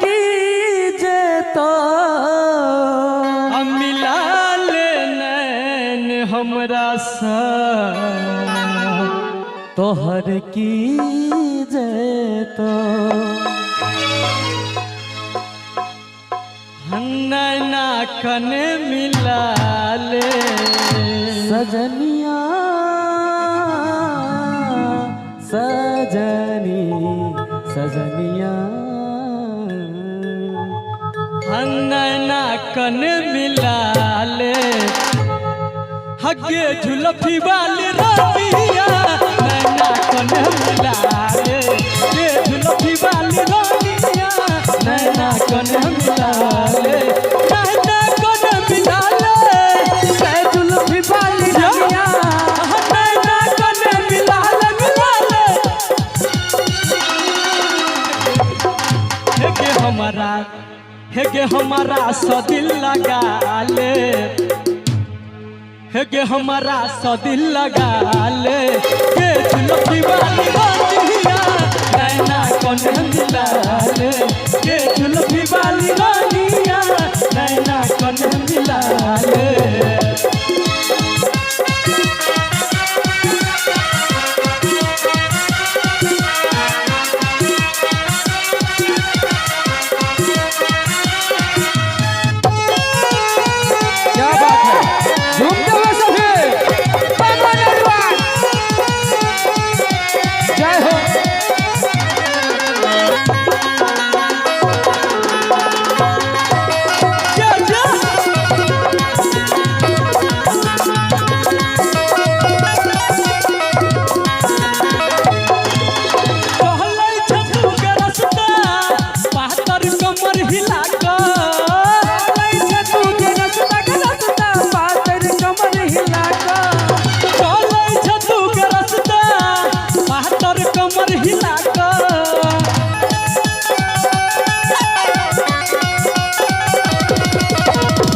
की जेतो। आ मिला ले नैन हमरा सा तोहर की जेतो। नैना कने मिला ले। सजनिया सजनी सजनिया, नैना कने मिला ले। हगे झुलफी वाली रानिया, नैना कने मिला ले। गे झुलफी वाली रानिया, नैना कने मिला ले। नैना कने मिला ले। गे जुल्फी वाली रानिया, नैना कने मिला ले, मिला ले। हेगे हमारा, हेगे हमारा सदिल लगा ले। हेगे हमारा सदिल लगा ले। के झुलफी वाली रानिया, नैना कने मिला ले। के झुलफी वाली रानिया, नैना कने मिला ले। क्या बात है, झूमते हुए सभी बाबा नरवाल। जय हो। जय जय। कहलै छतु के रस्ता पातर कमर हिला कऽ। चलै छै तू के रस्ता के रस्ता पातर कमर हिला कऽ। चलै छतु के रस्ता पातर कमर हिला कऽ।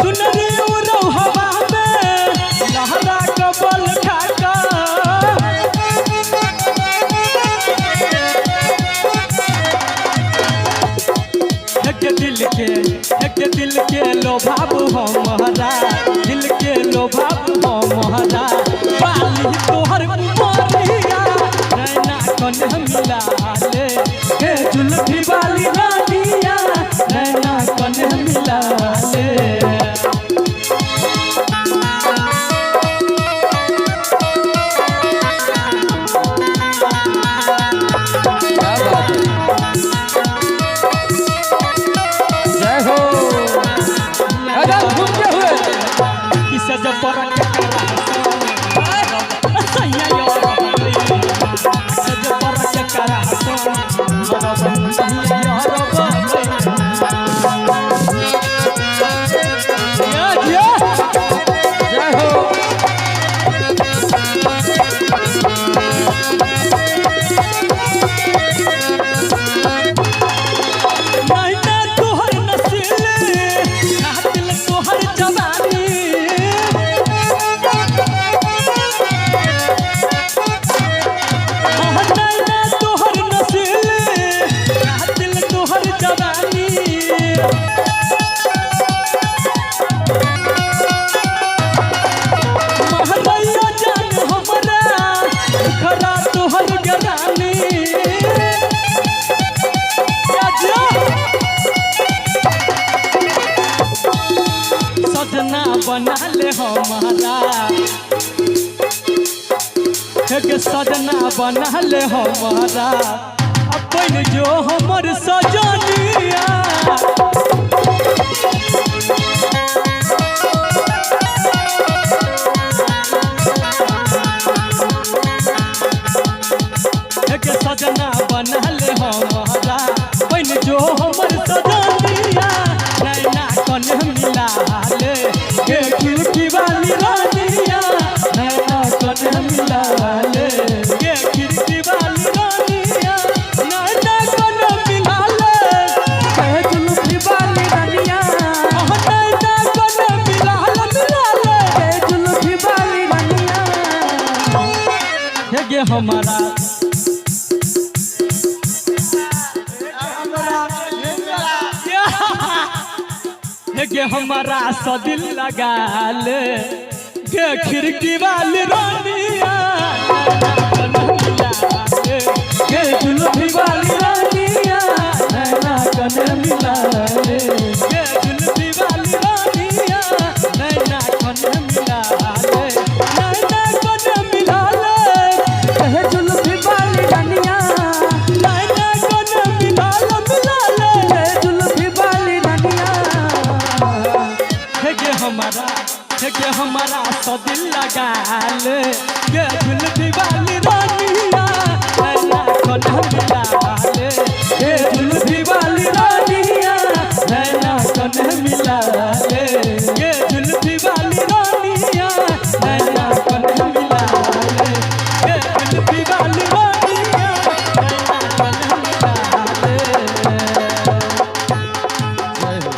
चुनरी उड़ौ हवा में लहरा कऽ बल खा कऽ। एक दिल के, एक दिल के लोभाबू हमारा, दिल के लोभाबू हमारा। बाली तोहर उमरिया, नैना कने मिला ले। हे जुल्फी वाली रानिया, नैना कने मिला ले। क्या बात है, जय हो। अरे झूमते हुए। किसे जब पर के करा सैया यार, से जब पर के करा सैया यार। या या। जय हो। नैना तोहर नसीले कातिल तोहर जवानी। नैना तोहर नसीले कातिल तोहर जवानी। महरैया जान हमरा खरा तोहर गरानी। जा। सजना बना ले हमारा, एक सजना बना ले हमारा। अपन जो हमर सजनिया, एक सजना बना ले हमारा। अपन जो हमर सजनिया, नैना कने मिला ले। के खिड़की वाली रानिया, नैना कने मिला ले। के खिड़की वाली रानिया, नैना कने मिला ले। हे गे हमारा स दिल लगा ले गे खिड़की वाली रानिया, नैना कन मिला ले गे जुल्फी वाली रानिया, नैना कन मिला ले गे जुल्फी वाली रानिया, नैना कन मिला ले, नैना कन मिला ले हे जुल्फी वाली रानिया, नैना कन मिला ले मिला ले हे जुल्फी वाली रानिया। हे गे हमारा, हे गे हमारा सौ दिल लगा ले गे जुल्फी वाली रानिया, नैना कन मिला ले गे जुल्फी वाली रानिया, नैना कन मिला ले गे जुल्फी वाली रानिया, नैना कन मिला ले गे जुल्फी वाली रानिया, नैना कन मिला ले। जय हो।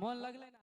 मन लगलै ना।